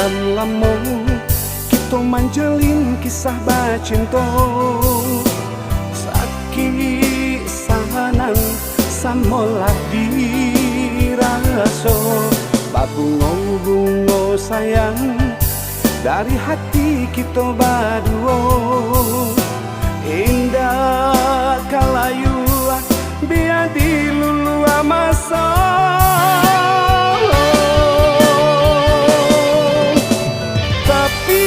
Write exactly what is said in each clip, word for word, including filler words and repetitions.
Lamo kito manjalin kisah bacinto, sakik sanang samolah diraso, babungo-bungo sayang dari hati kito baduo. Indak ka layua, bia dilulua maso. Tapi,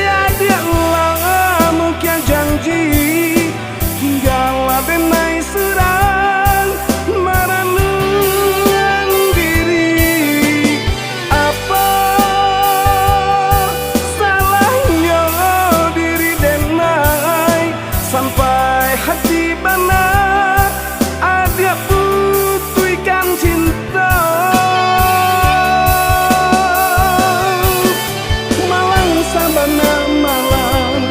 adiak lah mukia janji, tinggalah denai surang maranuan diri. Apo salahnyo diri denai, sampai hati bana adiak putuihkan cinto? Malang sabana malang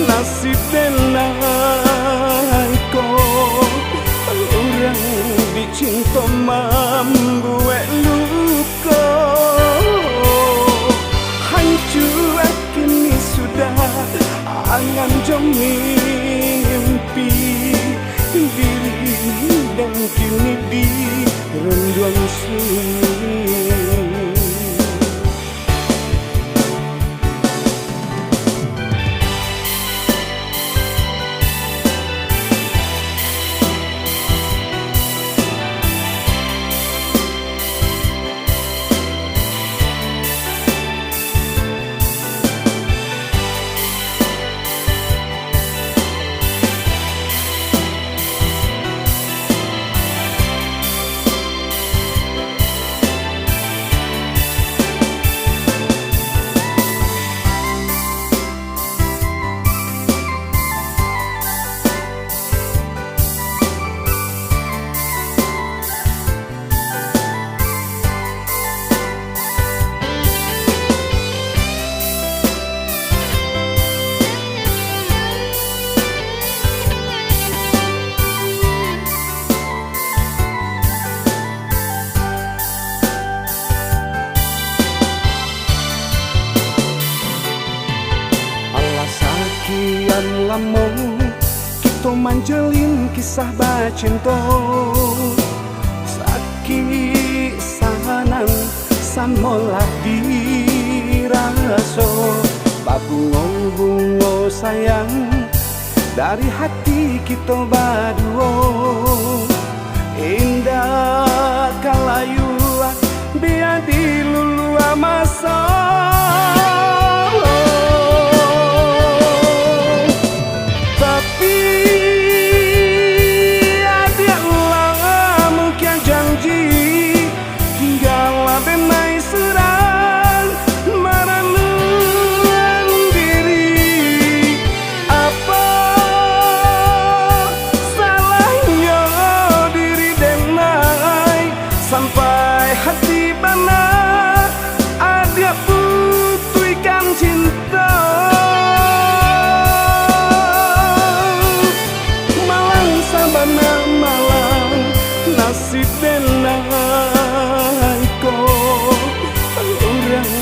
nasib denai ko, urang dicinto mambuek luko. Hancua kini sudah angan jo mimpi, diri den kini di runduang sunyi. Alah sakian lamo kito manjalin kisah bacinto, sakik sanang samolah diraso, babungo-bungo sayang dari hati kito baduo. Indak ka layua, bia dilulua maso. Tapi, adiak lah mukia janji, tinggalah denai surang maranuan diri. Apo salahnyo diri denai, sampai hati bana adiak putuihkan cinto? Malang sabana malang nasib denai ko, urang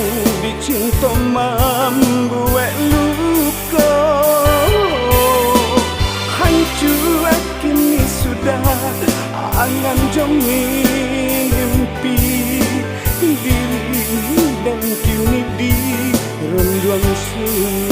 dicinto mambuek luko. Hancua kini sudah angan jo mimpi, diri den kini di runduang sunyi.